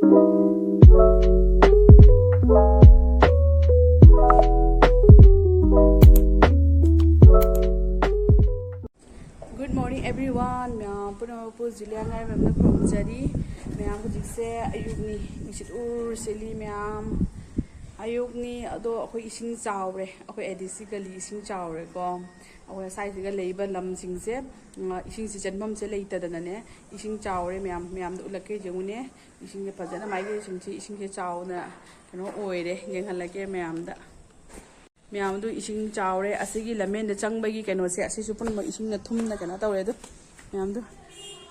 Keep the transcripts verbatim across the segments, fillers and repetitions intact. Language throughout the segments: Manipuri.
Good morning everyone. ꯃꯌꯥꯝ ꯄꯨꯝꯅꯃꯛꯄꯨ ꯖꯨꯂꯤꯌꯥ ꯉꯥꯏꯔꯝꯅ ꯈꯨꯔꯨꯝꯖꯔꯤ꯫ ꯃꯌꯥꯝ, ꯍꯧꯖꯤꯛꯁꯦ ꯑꯌꯨꯛꯅꯤ, ꯅꯨꯡꯁꯤꯠ ꯎꯔꯨꯔ ꯁꯤꯠꯂꯤ ꯃꯌꯥꯝ꯫ ꯑꯌꯨꯛꯅꯤ, ꯑꯗꯣ ꯑꯩꯈꯣꯏ ꯏꯁꯤꯡ ꯆꯥꯎꯔꯦ, ꯑꯩꯈꯣꯏ ꯑꯦ ꯗꯤ ꯁꯤ ꯒꯂꯤ ꯏꯁꯤꯡ ꯆꯥꯎꯔꯦꯀꯣ꯫ ꯑꯩꯈꯣꯏ ꯁ꯭ꯋꯥꯏꯁꯤꯒ ꯂꯩꯕ ꯂꯝꯁꯤꯡꯁꯦ, ꯎꯝ, ꯏꯁꯤꯡꯁꯦ ꯆꯦꯟꯐꯝꯁꯦ ꯂꯩꯇꯗꯅꯅꯦ, ꯏꯁꯤꯡ ꯆꯥꯎꯔꯦ ꯃꯌꯥꯝ꯫ ꯃꯌꯥꯝꯗ ꯎꯠꯂꯛꯀꯦ ꯌꯦꯡꯉꯨꯅꯦ꯫ ꯏꯁꯤꯡꯁꯦ ꯐꯖꯅ, ꯃꯥꯏꯀꯩꯁꯤꯡꯁꯦ ꯏꯁꯤꯡꯁꯦ ꯆꯥꯎꯅ ꯀꯩꯅꯣ ꯑꯣꯏꯔꯦ, ꯌꯦꯡꯍꯜꯂꯛꯀꯦ ꯃꯌꯥꯝꯗ꯫ ꯃꯌꯥꯝꯗꯨ ꯏꯁꯤꯡ ꯆꯥꯎꯔꯦ꯫ ꯑꯁꯤꯒꯤ ꯂꯝꯕꯦꯟꯗ ꯆꯪꯕꯒꯤ ꯀꯩꯅꯣꯁꯦ, ꯑꯁꯤꯁꯨ ꯄꯨꯝꯅꯃꯛ ꯏꯁꯤꯡꯅ ꯊꯨꯝꯅ ꯀꯩꯅꯣ ꯇꯧꯔꯦ꯫ ꯑꯗꯨ ꯃꯌꯥꯝꯗꯨ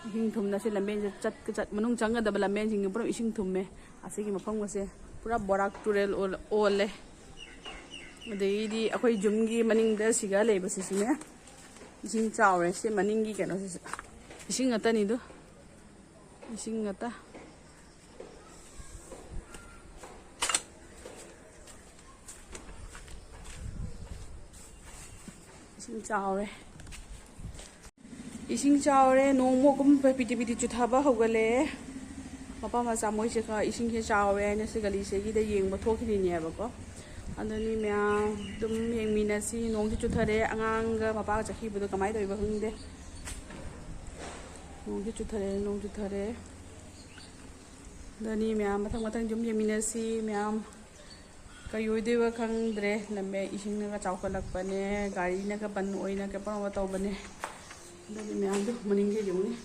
ꯏꯁꯤꯡ ꯊꯨꯝꯅ, ꯁꯤ ꯂꯝꯕꯦꯟꯁꯦ ꯆꯠ-, ꯆꯠ-, ꯃꯅꯨꯡ ꯆꯪꯒꯗꯕ ꯂꯝꯕꯦꯟꯁꯤꯡꯁꯦ ꯄꯨꯔꯥ ꯏꯁꯤꯡ ꯊꯨꯝꯃꯦ꯫ ꯑꯁꯤꯒꯤ ꯃꯐꯝꯒꯁꯦ ꯄꯨꯔꯥ ꯕꯣꯔꯥꯛ ꯇꯨꯔꯦꯜ ꯑꯣꯜ-, ꯑꯣꯜꯂꯦ꯫ ꯑꯗꯒꯤꯗꯤ ꯑꯩꯈꯣꯏ ꯌꯨꯝꯒꯤ ꯃꯅꯤꯡꯗ ꯁꯤꯒ ꯂꯩꯕꯁꯤꯁꯨꯅꯦ, ꯏꯁꯤꯡ ꯆꯥꯎꯔꯦ꯫ ꯁꯤ ꯃꯅꯤꯡꯒꯤ ꯀꯩꯅꯣꯁꯤꯁꯨ ꯏꯁꯤꯡ ꯉꯥꯛꯇꯅꯤꯗꯣ, ꯏꯁꯤꯡ ꯉꯥꯛꯇ꯫ ꯏꯁꯤꯡ ꯆꯥꯎꯔꯦ꯫ ꯏꯁꯤꯡ ꯆꯥꯎꯔꯦ꯫ ꯅꯣꯡ ꯃꯣꯛꯀꯨꯝ ꯄꯤꯇꯤ ꯄꯤꯇꯤ ꯆꯨꯊꯕ ꯍꯧꯒꯠꯂꯛꯑꯦ꯫ ꯃꯄꯥ ꯃꯆꯥ ꯃꯣꯏꯁꯦ ꯈꯔ ꯏꯁꯤꯡꯁꯦ ꯆꯥꯎꯔꯦ ꯍꯥꯏꯅ ꯁꯤ ꯒꯂꯤꯁꯤꯒꯤꯗ ꯌꯦꯡꯕ ꯊꯣꯛꯈꯤꯔꯤꯅꯦꯕꯀꯣ꯫ ꯑꯗꯨꯅꯤ ꯃꯌꯥꯝ ꯑꯗꯨꯝ ꯌꯦꯡꯃꯤꯟꯅꯁꯤ꯫ ꯅꯣꯡꯁꯦ ꯆꯨꯊꯔꯦ꯫ ꯑꯉꯥꯡꯒ ꯃꯄꯥꯒ ꯆꯠꯈꯤꯕꯗꯣ ꯀꯃꯥꯏꯅ ꯇꯧꯔꯤꯕ ꯈꯪꯗꯦ꯫ ꯅꯣꯡꯁꯦ ꯆꯨꯊꯔꯦ, ꯅꯣꯡ ꯆꯨꯊꯔꯦ꯫ ꯑꯗꯨꯅꯤ ꯃꯌꯥꯝ, ꯃꯊꯪ ꯃꯊꯪ ꯌꯨꯝ ꯌꯦꯡꯃꯤꯟꯅꯁꯤ ꯃꯌꯥꯝ꯫ ꯀꯩ ꯑꯣꯏꯗꯣꯏꯕ ꯈꯪꯗ꯭ꯔꯦ꯫ ꯂꯝꯕꯤ ꯏꯁꯤꯡꯅꯒ ꯆꯥꯎꯈꯠꯂꯛꯄꯅꯦ, ꯒꯥꯔꯤꯅꯒ ꯕꯟ ꯑꯣꯏꯅ ꯀꯩ ꯄꯨꯝꯅꯃꯛ ꯇꯧꯕꯅꯦ꯫ ꯑꯗꯨꯅꯤ ꯃꯌꯥꯝꯗꯣ ꯃꯅꯤꯡꯗ ꯌꯦꯡꯉꯨꯅꯦ꯫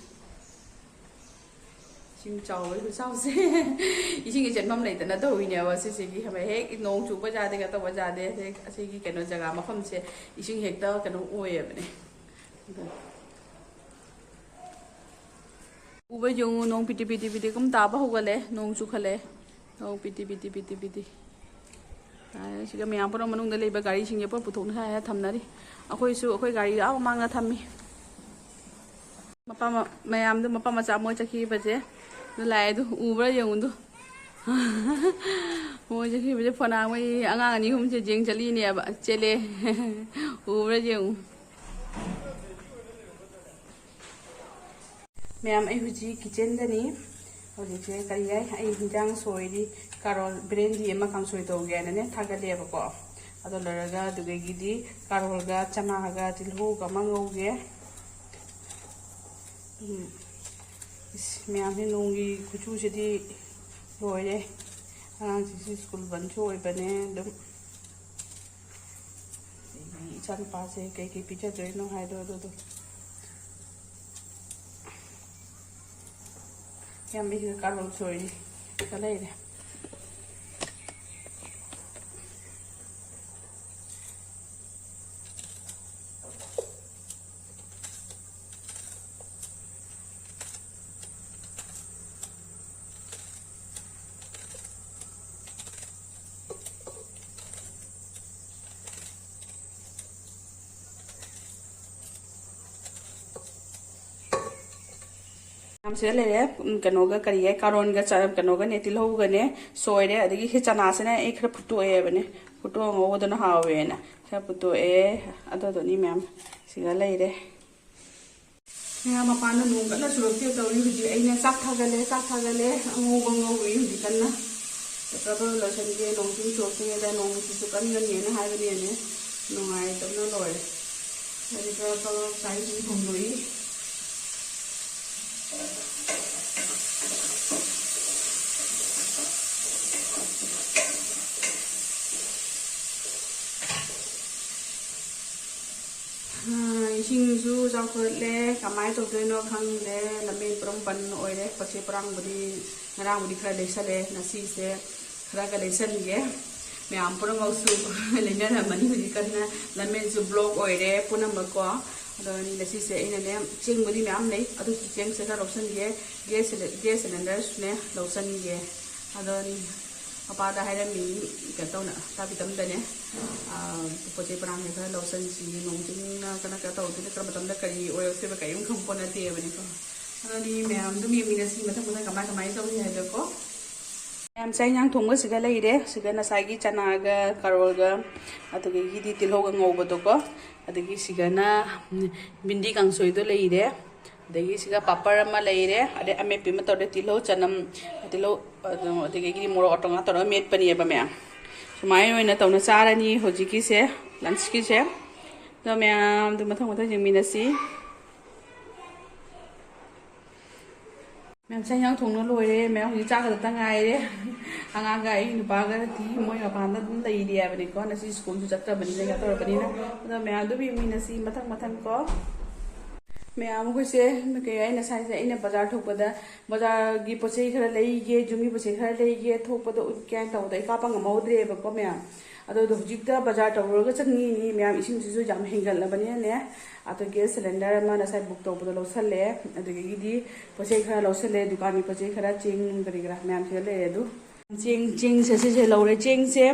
ꯏꯁꯤꯡ ꯆꯥꯎꯕꯒꯤ ꯈꯨꯆꯥꯎꯁꯦ꯫ ꯏꯁꯤꯡꯒꯤ ꯆꯦꯟꯐꯝ ꯂꯩꯇꯅ ꯇꯧꯔꯤꯅꯦꯕ ꯁꯤꯁꯤꯒꯤ꯫ ꯍꯦꯛ ꯅꯣꯡ ꯆꯨꯕ ꯌꯥꯗꯦ, ꯀꯩꯅꯣ ꯇꯧꯕ ꯌꯥꯗꯦ꯫ ꯍꯦꯛ ꯑꯁꯤꯒꯤ ꯀꯩꯅꯣ ꯖꯒꯥ ꯃꯐꯝꯁꯦ ꯏꯁꯤꯡ ꯍꯦꯛꯇ ꯀꯩꯅꯣ ꯑꯣꯏꯌꯦꯕꯅꯦ꯫ ꯑꯗ ꯎꯕ ꯌꯦꯡꯉꯨ, ꯅꯣꯡ ꯄꯤꯇꯤ ꯄꯤꯇꯤ ꯄꯤꯇꯤ ꯀꯨꯝ ꯇꯥꯕ ꯍꯧꯒꯠꯂꯦ, ꯅꯣꯡ ꯆꯨꯈꯠꯂꯛꯑꯦ꯫ ꯅꯣꯡ ꯄꯤꯇꯤ ꯄꯤꯇꯤ ꯄꯤꯇꯤ ꯄꯤꯇꯤ ꯇꯥꯔꯦ꯫ ꯁꯤꯒ ꯃꯌꯥꯝ ꯄꯨꯝꯅꯃꯛ ꯃꯅꯨꯡꯗ ꯂꯩꯕ ꯒꯥꯔꯤꯁꯤꯡꯁꯦ ꯄꯨꯂꯞ ꯄꯨꯊꯣꯛꯅ ꯍꯥꯏꯔ ꯊꯝꯅꯔꯤ꯫ ꯑꯩꯈꯣꯏꯁꯨ ꯑꯩꯈꯣꯏ ꯒꯥꯔꯤ ꯑꯥ ꯃꯃꯥꯡꯗ ꯊꯝꯃꯤ꯫ ꯃꯄꯥ ꯃ-, ꯃꯌꯥꯝꯗꯣ, ꯃꯄꯥ ꯃꯆꯥ ꯃꯣꯏ ꯆꯠꯈꯤꯕꯁꯦ ꯑꯗꯨ ꯂꯥꯛꯑꯦ꯫ ꯑꯗꯨ ꯎꯕ꯭ꯔꯥ ꯌꯦꯡꯉꯨꯗꯨ꯫ ꯃꯣꯏ ꯆꯠꯈꯤꯕꯁꯦ ꯐꯣꯟ ꯃꯣꯏ ꯑꯉꯥꯡ ꯑꯅꯤ ꯑꯍꯨꯝꯁꯦ ꯌꯦꯡ ꯆꯠꯂꯤꯅꯦꯕ, ꯆꯦꯜꯂꯦ꯫ ꯎꯕ꯭ꯔꯥ ꯌꯦꯡꯉꯨ꯫ ꯃꯌꯥꯝ, ꯑꯩ ꯍꯧꯖꯤꯛ ꯀꯤꯠꯆꯟꯗꯅꯤ꯫ ꯍꯧꯖꯤꯛꯁꯦ ꯀꯔꯤ ꯍꯥꯏ, ꯑꯩ ꯍꯤꯟꯖꯥꯡ ꯁꯣꯏꯔꯤ, ꯀꯥꯔꯣꯠ ꯕ꯭ꯔꯦꯟꯗꯤ ꯑꯃ ꯀꯥꯡꯁꯣꯏ ꯇꯧꯒꯦꯅꯅꯦ ꯊꯥꯒꯠꯂꯦꯕꯀꯣ꯫ ꯑꯗꯣ ꯂꯣꯏꯔꯒ ꯑꯗꯨꯗꯒꯤꯗꯤ ꯀꯥꯔꯣꯠꯒ ꯆꯅꯥꯒ ꯇꯤꯜꯍꯧꯒ ꯑꯃ ꯉꯧꯒꯦ꯫ ꯎꯝ꯫ ꯏꯁ, ꯃꯌꯥꯝꯁꯦ ꯅꯣꯡꯒꯤ ꯈꯨꯆꯨꯁꯤꯗꯤ ꯂꯣꯏꯔꯦ꯫ ꯑꯉꯥꯡꯁꯤꯡꯁꯤ ꯁ꯭ꯀꯨꯜ ꯕꯟꯁꯨ ꯑꯣꯏꯕꯅꯦ ꯑꯗꯨꯝ꯫ ꯑꯩꯒꯤ ꯏꯆꯥꯅꯨꯄꯥꯁꯦ ꯀꯩꯀꯩ ꯄꯤꯖꯗꯣꯏꯅꯣ ꯍꯥꯏꯗꯣ ꯑꯗꯨꯗꯣ꯫ ꯌꯥꯝꯕꯤꯁꯤꯒ ꯀꯥꯔꯣꯠ ꯁꯣꯏꯔꯤ꯫ ꯂꯩꯔꯦ꯫ ꯌꯥꯝ ꯁꯤꯗ ꯂꯩꯔꯦ꯫ ꯎꯝ, ꯀꯩꯅꯣꯒ ꯀꯔꯤ ꯍꯥꯏ, ꯀꯥꯔꯣꯟꯒ ꯆ-, ꯀꯩꯅꯣꯒꯅꯦ, ꯇꯤꯜꯍꯧꯒꯅꯦ ꯁꯣꯏꯔꯦ꯫ ꯑꯗꯒꯤ ꯁꯤ ꯆꯅꯥꯁꯤꯅ ꯑꯩ ꯈꯔ ꯐꯨꯠꯇꯣꯛꯑꯦꯕꯅꯦ, ꯐꯨꯠꯇꯣꯛꯑ ꯉꯧꯕꯗꯨꯅ ꯍꯥꯎꯋꯦꯅ ꯈꯔ ꯐꯨꯠꯇꯣꯛꯑꯦ꯫ ꯑꯗꯨꯗꯨꯅꯤ ꯃꯌꯥꯝ ꯁꯤꯗ ꯂꯩꯔꯦ꯫ ꯃꯌꯥꯝ ꯃꯄꯥꯟꯗ ꯅꯣꯡ ꯀꯟꯅ ꯆꯨꯔꯛꯇꯦ ꯇꯧꯔꯤ꯫ ꯍꯧꯖꯤꯛ ꯑꯩꯅ ꯆꯥꯛ ꯊꯥꯒꯠꯂꯦ, ꯆꯥꯛ ꯊꯥꯒꯠꯂꯦ, ꯑꯉꯧꯕ ꯉꯧꯔꯤ ꯍꯧꯖꯤꯛ ꯀꯟꯅ꯫ ꯄꯦꯄꯔ ꯂꯣꯏꯁꯟꯒꯦ, ꯅꯣꯡ ꯆꯤꯡ ꯆꯨꯔꯛꯇ꯭ꯔꯤꯉꯩꯗ ꯅꯣꯡ ꯆꯨ ꯀꯟꯒꯅꯤꯅ ꯍꯥꯏꯕꯅꯦꯅꯦ꯫ ꯅꯨꯡꯉꯥꯏꯇꯕꯅ ꯂꯣꯏꯔꯦ꯫ ꯑꯗꯨꯒ ꯀꯕꯣꯛ ꯆꯥꯏꯁꯤ ꯊꯣꯡꯗꯣꯛꯏ꯫ ꯑꯥ, ꯏꯁꯤꯡꯁꯨ ꯆꯥꯎꯈꯠꯂꯦ, ꯀꯃꯥꯏꯅ ꯇꯧꯗꯣꯏꯅꯣ ꯈꯪꯗꯦ꯫ ꯂꯝꯕꯦꯟ ꯄꯨꯔꯥ ꯕꯟ ꯑꯣꯏꯔꯦ꯫ ꯄꯣꯠ ꯆꯩ ꯄꯨꯔꯥꯡꯕꯨꯗꯤ ꯉꯔꯥꯡꯕꯨꯗꯤ ꯈꯔ ꯂꯩꯁꯜꯂꯦ, ꯉꯁꯤꯁꯦ ꯈꯔꯒ ꯂꯩꯁꯟꯒꯦ꯫ ꯃꯌꯥꯝ ꯄꯨꯝꯅꯃꯛꯁꯨ ꯂꯩꯅꯔꯝꯃꯅꯤ꯫ ꯍꯧꯖꯤꯛ ꯀꯟꯅ ꯂꯝꯕꯦꯟꯁꯨ ꯕ꯭ꯂꯣꯛ ꯑꯣꯏꯔꯦ ꯄꯨꯝꯅꯃꯛꯀꯣ꯫ ꯑꯗꯣ ꯉꯁꯤꯁꯦ ꯑꯩꯅꯅꯦ, ꯆꯦꯡꯕꯨꯗꯤ ꯃꯌꯥꯝ ꯂꯩ, ꯑꯗꯨꯁꯨ ꯆꯦꯡꯁꯦ ꯈꯔ ꯂꯧꯁꯟꯒꯦ꯫ Gas ꯁꯤꯂꯤ-, gas ꯁꯤꯂꯤꯟꯗꯔꯁꯨꯅꯦ ꯂꯧꯁꯟꯒꯦ꯫ ꯑꯗꯣ ꯃꯄꯥꯗ ꯍꯥꯏꯔꯝꯃꯤ, ꯀꯩꯅꯣ ꯇꯧꯅ, ꯇꯥꯕꯤꯇꯝꯗꯅꯦ, ꯑꯥ, ꯄꯣꯠ ꯆꯩ ꯄꯔꯥꯡꯁꯦ ꯈꯔ ꯂꯧꯁꯟꯁꯤ, ꯅꯣꯡ ꯆꯤꯡꯅ ꯀꯟꯅ ꯀꯩꯅꯣ ꯇꯧꯗꯣꯏꯅ ꯀꯔꯝꯕ ꯃꯇꯝꯗ ꯀꯔꯤ ꯑꯣꯏꯔꯛꯇꯣꯏꯕ ꯀꯔꯤꯝ ꯈꯪꯄꯣꯠ ꯅꯠꯇꯦꯕꯅꯤꯀꯣ꯫ ꯑꯗꯨꯗꯤ ꯃꯌꯥꯝ ꯑꯗꯨꯝ ꯌꯦꯡꯃꯤꯟꯅꯁꯤ ꯃꯊꯪ ꯃꯊꯪ ꯀꯃꯥꯏ ꯀꯃꯥꯏꯅ ꯇꯧꯔꯤ ꯍꯥꯏꯕꯗꯣꯀꯣ꯫ ꯃꯌꯥꯝ ꯆꯥꯛ ꯏꯟꯖꯥꯡ ꯊꯣꯡꯕ ꯁꯤꯗ ꯂꯩꯔꯦ꯫ ꯁꯤꯗ ꯉꯁꯥꯏꯒꯤ ꯆꯅꯥꯒ ꯀꯥꯔꯣꯜꯒ ꯑꯗꯨꯗꯒꯤꯗꯤ ꯇꯤꯜꯍꯧꯒ ꯉꯧꯕꯗꯣꯀꯣ꯫ ꯑꯗꯒꯤ ꯁꯤꯗꯅ, ꯎꯝ, ꯕꯤꯟꯗꯤ ꯀꯥꯡꯁꯣꯏꯗꯣ ꯂꯩꯔꯦ꯫ ꯑꯗꯒꯤ ꯁꯤꯒ ꯄꯥꯄꯔ ꯑꯃ ꯂꯩꯔꯦ, ꯑꯗꯩ ꯑꯃꯦꯠꯄꯤ ꯑꯃ ꯇꯧꯔꯦ, ꯇꯤꯜꯍꯧ, ꯆꯅꯝ, ꯇꯤꯜꯍꯧ, ꯑꯗꯨ, ꯑꯗꯒꯤ ꯃꯣꯔꯣꯛ ꯑꯇꯣꯉꯥꯟ ꯇꯧꯔꯒ ꯃꯦꯠꯄꯅꯦꯕ ꯃꯌꯥꯝ꯫ ꯁꯨꯃꯥꯏꯅ ꯑꯣꯏꯅ ꯇꯧꯅ ꯆꯥꯔꯅꯤ ꯍꯧꯖꯤꯛꯀꯤꯁꯦ, ꯂꯟꯁꯀꯤꯁꯦ꯫ ꯑꯗꯣ ꯃꯌꯥꯝꯗꯣ ꯃꯊꯪ ꯃꯊꯪ ꯌꯦꯡꯃꯤꯟꯅꯁꯤ꯫ ꯃꯌꯥꯝ ꯆꯥꯛ ꯏꯟꯖꯥꯡ ꯊꯣꯡꯅ ꯂꯣꯏꯔꯦ꯫ ꯃꯌꯥꯝ ꯍꯧꯖꯤꯛ ꯆꯥꯛ ꯈꯛꯇ ꯉꯥꯏꯔꯦ꯫ ꯑꯉꯥꯡꯒ ꯑꯩ ꯅꯨꯄꯥꯒꯗꯤ ꯃꯣꯏ ꯃꯄꯥꯟꯗ ꯑꯗꯨꯝ ꯂꯩꯔꯤ ꯍꯥꯏꯕꯅꯤꯀꯣ, ꯉꯁꯤ ꯁ꯭ꯀꯨꯜꯁꯨ ꯆꯠꯇꯕꯅꯤꯅ, ꯀꯩꯅꯣ ꯇꯧꯔꯕꯅꯤꯅ꯫ ꯑꯗꯣ ꯃꯌꯥꯝ ꯑꯗꯨꯝ ꯌꯦꯡꯃꯤꯟꯅꯁꯤ ꯃꯊꯪ ꯃꯊꯪ ꯀꯣ꯫ ꯃꯌꯥꯝ ꯑꯩꯈꯣꯏꯁꯦ, ꯀꯩ, ꯑꯩꯅ ꯉꯁꯥꯏꯁꯦ ꯑꯩꯅ ꯕꯖꯥꯔ ꯊꯣꯛꯄꯗ ꯕꯖꯥꯔꯒꯤ ꯄꯣꯠ ꯆꯩ ꯈꯔ ꯂꯩꯒꯦ, ꯌꯨꯝꯒꯤ ꯄꯣꯠ ꯆꯩ ꯈꯔ ꯂꯩꯒꯦ ꯊꯣꯛꯄꯗ ꯎꯠꯀꯦ ꯍꯥꯏꯅ ꯇꯧꯕꯗ ꯑꯩ ꯀꯥꯞꯄ ꯉꯝꯍꯧꯗ꯭ꯔꯦꯕꯀꯣ ꯃꯌꯥꯝ꯫ ꯑꯗꯣ ꯍꯧꯖꯤꯛꯇ ꯕꯖꯥꯔ ꯇꯧꯔꯨꯔꯒ ꯆꯪꯉꯤꯅꯤ ꯃꯌꯥꯝ, ꯏꯁꯤꯡꯁꯤꯁꯨ ꯌꯥꯝ ꯍꯦꯟꯒꯠꯂꯕꯅꯤꯅꯅꯦ꯫ ꯑꯗꯣ ꯒ꯭ꯌꯥꯁ ꯁꯤꯂꯤꯟꯗꯔ ꯑꯃ ꯉꯁꯥꯏ ꯕꯨꯛ ꯇꯧꯕꯗ ꯂꯧꯁꯜꯂꯦ꯫ ꯑꯗꯒꯤꯗꯤ ꯄꯣꯠ ꯆꯩ ꯈꯔ ꯂꯧꯁꯜꯂꯦ, ꯗꯨꯀꯥꯟꯒꯤ ꯄꯣꯠ ꯆꯩ ꯈꯔ, ꯆꯦꯡ ꯅꯨꯡ ꯀꯔꯤ ꯀꯔꯥ ꯃꯌꯥꯝ ꯁꯤꯗ ꯂꯩꯔꯦ꯫ ꯑꯗꯨ ꯆꯦꯡ, ꯆꯦꯡꯁꯦ ꯁꯤꯁꯦ ꯂꯧꯔꯦ꯫ ꯆꯦꯡꯁꯦ,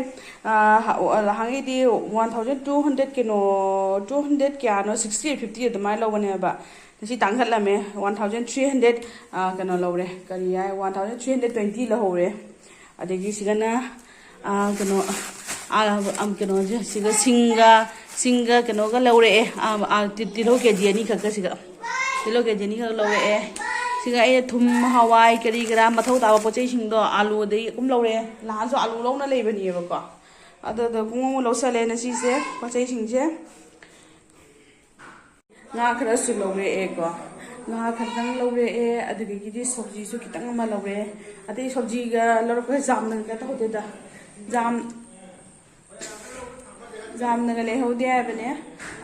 ꯑꯥ, ꯍ-, ꯑꯍꯥꯟꯒꯩꯗꯤ one thousand two hundred ꯀꯩꯅꯣ, two hundred ꯀꯌꯥꯅꯣ, sixty or fifty ꯑꯗꯨꯃꯥꯏꯅ ꯂꯧꯕꯅꯦꯕ꯫ ꯉꯁꯤ ꯇꯥꯡꯈꯠꯂꯝꯃꯦ, one thousand three hundred, ꯑꯥ, ꯀꯩꯅꯣ ꯂꯧꯔꯦ, ꯀꯔꯤ ꯍꯥꯏ, one thousand three hundred twenty ꯂꯧꯍꯧꯔꯦ꯫ ꯑꯗꯒꯤ ꯁꯤꯒꯅ, ꯑꯥ, ꯀꯩꯅꯣ, ꯑꯥ, ꯑꯝ, ꯀꯩꯅꯣꯁꯦ, ꯁꯤꯒ ꯁꯤꯡꯒ, ꯁꯤꯡꯒ ꯀꯩꯅꯣꯒ ꯂꯧꯔꯛꯑꯦ, ꯑꯥ, ꯑꯥ, ꯇꯤ-, ꯇꯤꯜꯍꯧ ꯀꯦ ꯖꯤ ꯑꯅꯤꯈꯛꯀ ꯁꯤꯒ꯫ ꯇꯤꯜꯍꯧ ꯀꯦ ꯖꯤ ꯑꯅꯤꯈꯛ ꯂꯧꯔꯛꯑꯦ꯫ ꯁꯤꯒ ꯑꯩꯅ ꯊꯨꯝ, ꯍꯋꯥꯏ, ꯀꯔꯤ ꯀꯔꯥ ꯃꯊꯧ ꯇꯥꯕ ꯄꯣꯠ ꯆꯩꯁꯤꯡꯗꯣ, ꯑꯥꯂꯨꯗꯩ ꯑꯗꯨꯝ ꯂꯧꯔꯛꯑꯦ꯫ ꯅꯍꯥꯟꯁꯨ ꯑꯥꯂꯨ ꯂꯧꯅ ꯂꯩꯕꯅꯦꯕꯀꯣ꯫ ꯑꯗꯨꯗ ꯄꯨꯡꯃꯨꯛ ꯂꯧꯁꯜꯂꯦ ꯉꯁꯤꯁꯦ ꯄꯣꯠ ꯆꯩꯁꯤꯡꯁꯦ꯫ ꯉꯥ ꯈꯔꯁꯨ ꯂꯧꯔꯛꯑꯦꯀꯣ꯫ ꯉꯥ ꯈꯛꯇꯪ ꯂꯧꯔꯛꯑꯦ, ꯑꯗꯨꯗꯒꯤꯗꯤ ꯁꯣꯕꯖꯤꯁꯨ ꯈꯤꯇꯪ ꯑꯃ ꯂꯧꯔꯛꯑꯦ꯫ ꯑꯇꯩ ꯁꯣꯕꯖꯤꯒ ꯂꯧꯔꯛꯄꯒ ꯌꯥꯝꯅ ꯀꯩꯅꯣ ꯇꯧꯍꯧꯗꯦꯗ꯫ ꯌꯥꯝ, ꯌꯥꯝꯅꯒ ꯂꯩꯍꯧꯗꯦ ꯍꯥꯏꯕꯅꯦ꯫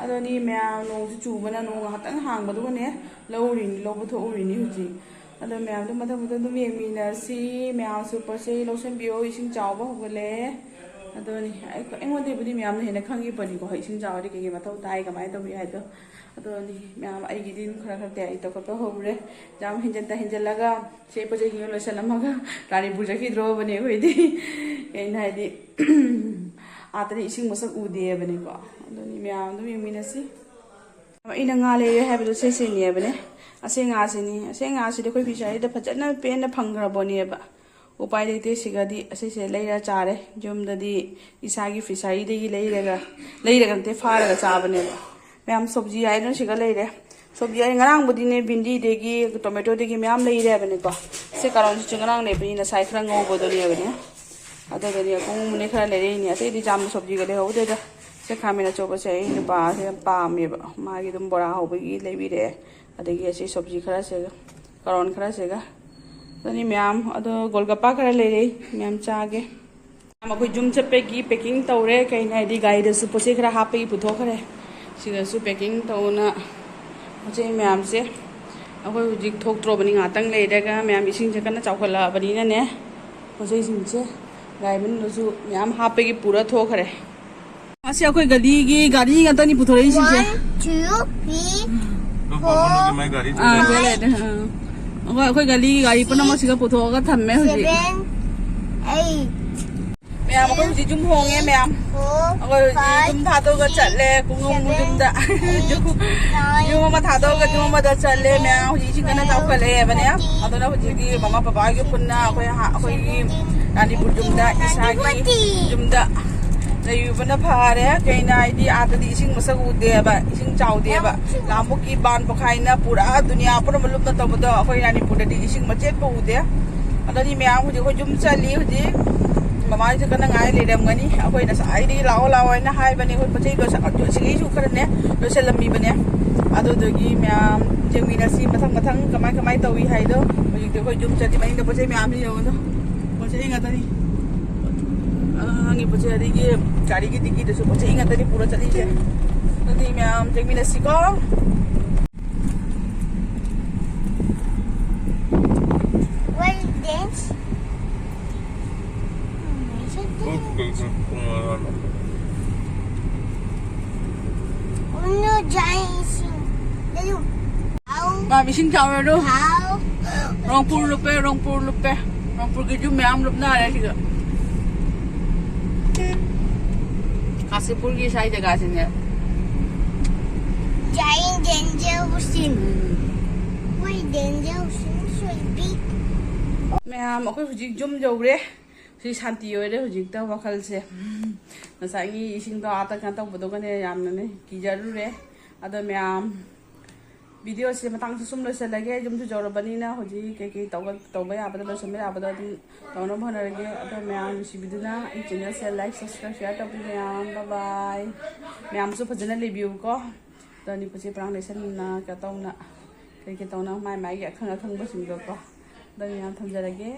ꯑꯗꯨꯅꯤ ꯃꯌꯥꯝ, ꯅꯣꯡꯁꯨ ꯆꯨꯕꯅ ꯅꯣꯡ ꯉꯥꯏꯍꯥꯛꯇꯪ ꯍꯥꯡꯕꯗꯨꯒꯅꯦ ꯂꯧꯔꯤꯅꯤ, ꯂꯧꯕ ꯊꯣꯛꯎꯔꯤꯅꯤ ꯍꯧꯖꯤꯛ꯫ ꯑꯗꯣ ꯃꯌꯥꯝꯗꯣ ꯃꯊꯪ ꯃꯊꯪ ꯑꯗꯨꯝ ꯌꯦꯡꯃꯤꯟꯅꯁꯤ꯫ ꯃꯌꯥꯝꯁꯨ ꯄꯣꯠ ꯆꯩ ꯂꯧꯁꯟꯕꯤꯌꯣ, ꯏꯁꯤꯡ ꯆꯥꯎꯕ ꯍꯧꯒꯠꯂꯛꯑꯦ꯫ ꯑꯗꯨꯅꯤ ꯑꯩ-, ꯑꯩꯉꯣꯟꯗꯩꯕꯨꯗꯤ ꯃꯌꯥꯝꯅ ꯍꯦꯟꯅ ꯈꯪꯉꯤ ꯄꯣꯠꯅꯤꯀꯣ, ꯏꯁꯤꯡ ꯆꯥꯎꯔꯗꯤ ꯀꯩꯀꯩ ꯃꯊꯧ ꯇꯥꯏ, ꯀꯃꯥꯏꯅ ꯇꯧꯏ ꯍꯥꯏꯗꯣ꯫ ꯑꯗꯨꯅꯤ ꯃꯌꯥꯝ, ꯑꯩꯒꯤꯗꯤ ꯑꯗꯨꯝ ꯈꯔ ꯈꯔ ꯇꯌꯥꯔꯤ ꯇꯧꯈꯠꯄ ꯍꯧꯔꯦ꯫ ꯌꯥꯝ ꯍꯦꯟꯖꯟꯇ ꯍꯦꯟꯖꯜꯂꯒ ꯁꯦ ꯄꯣꯠ ꯆꯩꯁꯤꯡꯗꯣ ꯂꯣꯏꯁꯜꯂꯝꯃꯒ ꯒꯥꯔꯤ ꯄꯨꯖꯈꯤꯗ꯭ꯔꯣꯕꯅꯦ ꯑꯩꯈꯣꯏꯗꯤ꯫ ꯀꯩꯅꯣ ꯍꯥꯏꯗꯤ, ꯑꯥꯗꯗꯤ ꯏꯁꯤꯡ ꯃꯁꯛ ꯎꯗꯦꯕꯅꯤꯀꯣ꯫ ꯑꯗꯨꯅꯤ ꯃꯌꯥꯝ ꯑꯗꯨꯝ ꯌꯦꯡꯃꯤꯟꯅꯁꯤ꯫ ꯑꯩꯅ ꯉꯥ ꯂꯩꯔꯦ ꯍꯥꯏꯕꯗꯣ ꯁꯤꯁꯤꯅꯦꯕꯅꯦ꯫ ꯑꯁꯤ ꯉꯥꯁꯤꯅꯤ꯫ ꯑꯁꯤ ꯉꯥꯁꯤꯗꯤ ꯑꯩꯈꯣꯏ ꯐꯤꯁꯥꯔꯤꯗ ꯐꯖꯅ ꯄꯦꯟꯅ ꯐꯪꯈ꯭ꯔꯕꯣꯅꯦꯕ꯫ ꯎꯄꯥꯏ ꯂꯩꯇꯦ, ꯁꯤꯒꯗꯤ ꯑꯁꯤꯁꯦ ꯂꯩꯔ ꯆꯥꯔꯦ꯫ ꯌꯨꯝꯗꯗꯤ ꯏꯁꯥꯒꯤ ꯐꯤꯁꯥꯔꯤꯗꯒꯤ ꯂꯩꯔꯒ, ꯂꯩꯔꯒ ꯅꯠꯇꯦ, ꯐꯥꯔꯒ ꯆꯥꯕꯅꯦꯕ꯫ ꯃꯌꯥꯝ ꯁꯣꯕꯖꯤ ꯍꯥꯏꯗꯨꯅ ꯁꯤꯒ ꯂꯩꯔꯦ꯫ ꯁꯣꯕꯤ ꯑꯩ ꯉꯔꯥꯡꯕꯨꯗꯤꯅꯦ, ꯚꯤꯟꯗꯤꯗꯒꯤ, ꯇꯣꯃꯦꯇꯣꯗꯒꯤ ꯃꯌꯥꯝ ꯂꯩꯔꯦ ꯍꯥꯏꯕꯅꯤꯀꯣ꯫ ꯁꯤ ꯀꯥꯔꯣꯟꯁꯤꯁꯨ ꯉꯔꯥꯡ ꯂꯩꯕꯅꯤ, ꯉꯁꯥꯏ ꯈꯔ ꯉꯧꯕꯗꯨꯅꯦꯕꯅꯦ꯫ ꯑꯗꯨꯒꯅꯦ, ꯀꯨꯡꯃꯨꯅꯦ ꯈꯔ ꯂꯩꯔꯛꯏꯅꯦ꯫ ꯑꯇꯩꯗꯤ ꯆꯥꯝꯕ ꯁꯣꯕꯤꯒ ꯂꯩꯍꯧꯗꯦꯗ꯫ ꯁꯤ ꯈꯥꯃꯦꯟ ꯑꯆꯧꯕꯁꯦ ꯑꯩ ꯅꯨꯄꯥꯁꯦ ꯌꯥꯝ ꯄꯥꯝꯃꯦꯕ, ꯃꯥꯒꯤ ꯑꯗꯨꯝ ꯕꯣꯔꯥ ꯍꯧꯕꯒꯤ ꯂꯩꯕꯤꯔꯛꯑꯦ꯫ ꯑꯗꯒꯤ ꯑꯁꯤ ꯁꯣꯕꯤ ꯈꯔꯁꯤꯒ, ꯀꯥꯔꯣꯟ ꯈꯔꯁꯤꯒ꯫ ꯑꯗꯨꯅꯤ ꯃꯌꯥꯝ꯫ ꯑꯗꯣ ꯒꯣꯜꯒꯞꯄꯥ ꯈꯔ ꯂꯩꯔꯛꯏ, ꯃꯌꯥꯝ ꯆꯥꯒꯦ꯫ ꯑꯩꯈꯣꯏ ꯌꯨꯝ ꯆꯠꯄꯒꯤ packing ꯇꯧꯔꯦ꯫ ꯀꯩꯅꯣ ꯍꯥꯏꯗꯤ, ꯒꯥꯔꯤꯗꯁꯨ ꯄꯣꯠ ꯆꯩ ꯈꯔ ꯍꯥꯞꯄꯒꯤ ꯄꯨꯊꯣꯛꯈ꯭ꯔꯦ꯫ ꯁꯤꯗꯁꯨ packing ꯇꯧꯅ ꯄꯣꯠ ꯆꯩ ꯃꯌꯥꯝꯁꯦ꯫ ꯑꯩꯈꯣꯏ ꯍꯧꯖꯤꯛ ꯊꯣꯛꯇ꯭ꯔꯣꯕꯅꯤ, ꯉꯥꯛꯇꯪ ꯂꯩꯔꯒ ꯃꯌꯥꯝ ꯏꯁꯤꯡꯁꯦ ꯀꯟꯅ ꯆꯥꯎꯈꯠꯂꯛꯑꯕꯅꯤꯅꯅꯦ, ꯄꯣꯠ ꯆꯩꯁꯤꯡꯁꯦ ꯒꯥꯔꯤ ꯃꯅꯨꯡꯗꯁꯨ ꯃꯌꯥꯝ ꯍꯥꯞꯄꯒꯤ ꯄꯨꯔ ꯊꯣꯛꯈ꯭ꯔꯦ꯫ ꯑꯁꯤ ꯑꯩꯈꯣꯏ ꯒꯥꯔꯤꯒꯤ ꯒꯥꯔꯤ ꯉꯥꯛꯇꯅꯤ ꯄꯨꯊꯣꯔꯛꯏꯁꯤꯡꯁꯦ꯫ One, two, three, ꯂꯨꯄꯥ ꯀꯨꯟꯒꯤ four, ꯃꯥꯏ ꯒꯥꯔꯤ ꯑꯥ, ꯊꯤꯜꯂꯛꯑꯦ꯫ ꯂꯩ, ꯂꯩ, ꯑꯥ꯫ ꯑꯩꯈꯣꯏ, ꯑꯩꯈꯣꯏ ꯒꯥꯔꯤꯒꯤ ꯒꯥꯔꯤ ꯄꯨꯝꯅꯃꯛꯁꯤꯒ ꯄꯨꯊꯣꯛꯑꯒ ꯊꯝꯃꯦ ꯍꯧꯖꯤꯛ꯫ Seven, eight, ꯃꯌꯥꯝ, ꯑꯩꯈꯣꯏ ꯍꯧꯖꯤꯛ ꯌꯨꯝ ꯍꯣꯡꯉꯦ, ꯃꯌꯥꯝ꯫ Four, ꯑꯩꯈꯣꯏ ꯍꯧꯖꯤꯛ five, ꯌꯨꯝ ꯊꯥꯗꯣꯛꯑꯒ ꯆꯠꯂꯦ꯫ ꯄꯨꯡ ꯑꯍꯨꯝ seven, ꯌꯨꯝꯗ꯫ Eight, ꯌꯨꯝ, nine, ꯌꯨꯝ ꯑꯃ ꯊꯥꯗꯣꯛꯑꯒ ꯌꯨꯝ ꯑꯃꯗ ꯆꯠꯂꯦ, ꯃꯌꯥꯝ꯫ ꯍꯧꯖꯤꯛ ꯏꯁꯤꯡ ꯀꯟꯅ ꯆꯥꯎꯈꯠꯂꯛꯑꯦꯕꯅ꯫ ꯑꯗꯨꯅ ꯍꯧꯖꯤꯛꯇꯤ ꯃꯃꯥ ꯕꯕꯥꯒꯤ ꯄꯨꯟꯅ ꯑꯩꯈꯣꯏ ꯍꯥ-, ꯑꯩꯈꯣꯏꯒꯤ ꯔꯥꯅꯤꯄꯨꯔ ꯌꯨꯝꯗ, ꯏꯁꯥꯒꯤ ꯌꯨꯝꯗ ꯂꯩꯔꯨꯕꯅ ꯐꯔꯦ꯫ ꯀꯩꯅꯣ ꯍꯥꯏꯗꯤ, ꯑꯥꯗꯗꯤ ꯏꯁꯤꯡ ꯃꯁꯛ ꯎꯗꯦꯕ, ꯏꯁꯤꯡ ꯆꯥꯎꯗꯦꯕ꯫ ꯂꯥꯟꯕꯒꯤ ꯕꯥꯟ ꯄꯣꯈꯥꯏꯅ ꯄꯨꯔꯥ ꯗꯨꯅꯤꯌꯥ ꯄꯨꯝꯅꯃꯛ ꯂꯨꯞꯅ ꯇꯧꯕꯗꯣ, ꯑꯩꯈꯣꯏ ꯔꯥꯅꯤꯄꯨꯔꯗꯗꯤ ꯏꯁꯤꯡ ꯃꯆꯦꯠꯄ ꯎꯗꯦ꯫ ꯑꯗꯨꯅꯤ ꯃꯌꯥꯝ, ꯍꯧꯖꯤꯛ ꯑꯩꯈꯣꯏ ꯌꯨꯝ ꯆꯠꯂꯤ꯫ ꯍꯧꯖꯤꯛ ꯃꯃꯥꯁꯨ ꯀꯟꯅ ꯉꯥꯏ ꯂꯩꯔꯝꯒꯅꯤ꯫ ꯑꯩꯈꯣꯏ ꯉꯁꯥꯏꯗꯒꯤ ꯂꯥꯛꯑꯣ ꯂꯥꯛꯑꯣ ꯍꯥꯏꯅ ꯍꯥꯏꯕꯅꯦ꯫ ꯑꯩꯈꯣꯏ ꯄꯣꯠ ꯆꯩ ꯂꯣꯏꯁꯜ-, ꯁꯤꯒꯩꯁꯨ ꯈꯔꯅꯦ ꯂꯣꯏꯁꯜꯂꯝꯃꯤꯕꯅꯦ꯫ ꯑꯗꯨꯗꯨꯒꯤ ꯃꯌꯥꯝ ꯌꯦꯡꯃꯤꯟꯅꯁꯤ ꯃꯊꯪ ꯃꯊꯪ ꯀꯃꯥꯏ ꯀꯃꯥꯏ ꯇꯧꯏ ꯍꯥꯏꯗꯣ꯫ ꯍꯧꯖꯤꯛꯇꯤ ꯑꯩꯈꯣꯏ ꯌꯨꯝ ꯆꯠꯂꯤ꯫ ꯃꯅꯤꯡꯗ ꯄꯣꯠ ꯆꯩ ꯃꯌꯥꯝꯁꯤ ꯌꯦꯡꯉꯨꯗꯣ꯫ ꯄꯣꯠ ꯆꯩ ꯉꯥꯛꯇꯅꯤ꯫ ꯑꯉꯥꯡꯒꯤ ꯄꯣꯠ ꯆꯩ, ꯑꯗꯒꯤ ꯒꯥꯔꯤꯒꯤ ꯗꯤꯒꯤꯗꯁꯨ ꯄꯣꯠ ꯆꯩ ꯉꯥꯛꯇꯅꯤ ꯄꯨꯔ ꯆꯠꯂꯤꯁꯦ꯫ ꯑꯗꯨꯗꯤ ꯃꯌꯥꯝ ꯌꯦꯡꯃꯤꯟꯅꯁꯤꯀꯣ꯫ What is this? Oh, no, giant. Look. ꯃꯥ ꯃꯤꯁꯤꯡ ꯆꯥꯎꯔꯦ ꯑꯗꯣ꯫ How? ꯔꯣꯡꯄꯨꯔ ꯂꯨꯞꯄꯦ, ꯔꯣꯡꯄꯨꯔ ꯂꯨꯞꯄꯦ꯫ ꯔꯣꯡꯄꯨꯔꯒꯤ ꯌꯨꯝ ꯃꯌꯥꯝ ꯂꯨꯞꯅꯔꯦ ꯁꯤꯗ꯫ ꯀꯥꯟꯆꯤꯄꯨꯔꯒꯤ ꯁ꯭ꯋꯥꯏ ꯖꯒꯥꯁꯤꯅꯦ꯫ Giant danger ocean. Um. Why danger ocean so big? ꯃꯌꯥꯝ, ꯑꯩꯈꯣꯏ ꯍꯧꯖꯤꯛ ꯌꯨꯝ ꯌꯧꯔꯦ꯫ ꯁꯤ ꯁꯥꯟꯇꯤ ꯑꯣꯏꯔꯦ ꯍꯧꯖꯤꯛꯇ ꯋꯥꯈꯜꯁꯦ꯫ ꯉꯁꯥꯏꯒꯤ ꯏꯁꯤꯡꯗꯣ ꯑꯥꯗ ꯀꯩꯅꯣ ꯇꯧꯕꯗꯨꯒꯅꯦ ꯌꯥꯝꯅꯅꯦ ꯀꯤꯖꯔꯨꯔꯦ꯫ ꯑꯗꯣ ꯃꯌꯥꯝ, ꯚꯤꯗꯤꯑꯣꯁꯦ ꯃꯇꯥꯡꯁꯨ ꯁꯨꯝ ꯂꯣꯏꯁꯤꯜꯂꯒꯦ꯫ ꯌꯨꯝꯁꯨ ꯌꯧꯔꯕꯅꯤꯅ ꯍꯧꯖꯤꯛ ꯀꯩꯀꯩ ꯇꯧꯕ ꯇꯧꯕ ꯌꯥꯕꯗ, ꯂꯣꯏꯁꯤꯟꯕ ꯌꯥꯕꯗ ꯑꯗꯨꯝ ꯇꯧꯅꯕ ꯍꯣꯠꯅꯔꯒꯦ꯫ ꯑꯗꯣ ꯃꯌꯥꯝ ꯅꯨꯡꯁꯤꯕꯤꯗꯨꯅ ꯑꯩ ꯆꯦꯅꯦꯜꯁꯦ ꯂꯥꯏꯛ, ꯁꯕꯁꯀ꯭ꯔꯥꯏꯕ, ꯁꯤꯌꯥꯔ ꯇꯧꯕꯤꯌꯨ ꯃꯌꯥꯝ꯫ ꯕꯥꯏ ꯕꯥꯏ꯫ ꯃꯌꯥꯝꯁꯨ ꯐꯖꯅ ꯂꯩꯕꯤꯌꯨꯀꯣ꯫ ꯑꯗꯣ ꯅꯤꯄꯨꯁꯦ ꯄ꯭ꯔꯥꯡ ꯂꯩꯁꯟꯅ ꯀꯩꯅꯣ ꯇꯧꯅ ꯀꯩꯀꯩ ꯇꯧꯅ ꯃꯥꯏ ꯃꯥꯏꯒꯤ ꯑꯈꯪ ꯑꯈꯪꯕꯁꯤꯡꯗꯣꯀꯣ꯫ ꯑꯗꯣ ꯃꯌꯥꯝ ꯊꯝꯖꯔꯒꯦ꯫